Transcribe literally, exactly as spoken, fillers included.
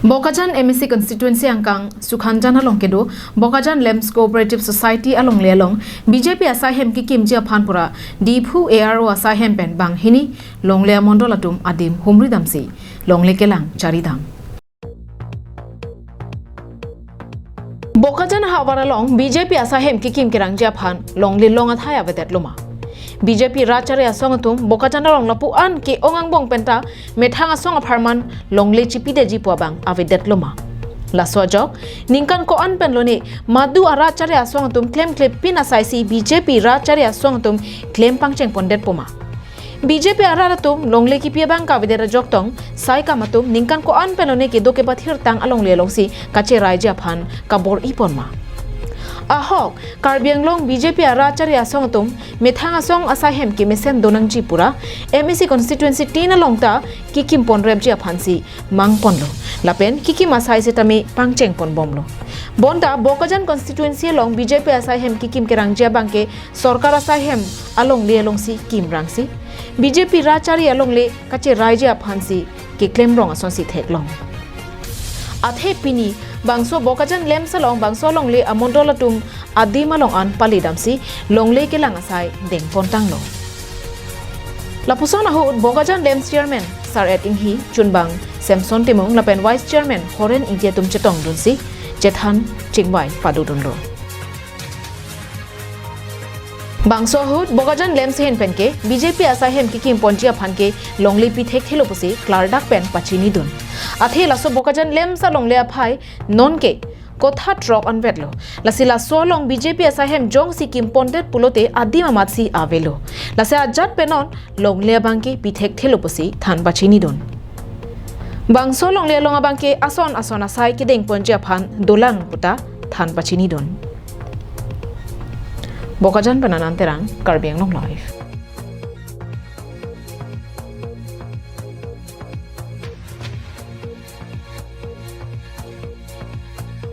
Bokajan M A C constituency angkang Sukhanjan along kedo Bokajan Lamps Cooperative Society alongle along B J P asai hem kekimji aphan pura Diphu A R O asai hem pen banghini longle amondol atum adim humri damsi longle kelang chari dam. Bokajan ahavar along B J P asai hem kekim kerangji aphan longle long athai avedet loma. B J P rat chari asong atum Bokajan along lapu-an ke-ong angbong penta methang asong apharman longle chipidetji pu abang avedet loma. Laso ajok ningkan ko-an pen lone madu arat chari asong atum klemkle pin asai si B J P rat chari asong atum klem pangcheng pondet poma. B J P arat atum longle kipi abang kavedet ajok tong sai kam atum ningkan ko-an pen lone kedo kepathir tang alongle alongsi kacheraiji aphan kabor-i ponma. Ahok Karbi Anglong B J P arat chari asong atum methang asong asai hem kemesen donangji pura M A C constituency tin along ta kekim ponrepji aphansi mang ponlo. Lapen kekim asai setame pangcheng ponbomlo. Bonta Bokajan constituency along B J P asai hem kekim kerangji abang ke sorkar asai hem alongle alongsi kimrangsi B J P rat chari alongle kacheraiji aphansi keklem rong asonsi theklong. Athe pini bangso Bokajan Lamps along bangso alongle amondol atum adim along an pali damsi longle kelang asai dengpon tanglo. Lapuson ahut Bokajan Lamps chairman Sar-et Inghi, chunbang Samson Timung lapen vice chairman Horen Ingti atum chetongdunsi chethan chingvai padodunlo. Bangso ahut Bokajan Lamps ahin penke B J P asai hem kekim ponji aphan ke longle pi thekthelo pusi klardak pen pachinidun. Athe laso Bokajan Lamps alongle aphai nonke kotha throk anvetlo. Lasi laso along B J P asai hem jongsi kim pondet pulote adim amatsi avelo. Lasi ajat pen non longle abang ke pi thekthelo pusi than pachinidun. Bangso longle along abang ke ason ason asai kedeng ponji aphan dolang puta than pachinidun. Bokajan pen Anand Terang, Karbi Anglong Live.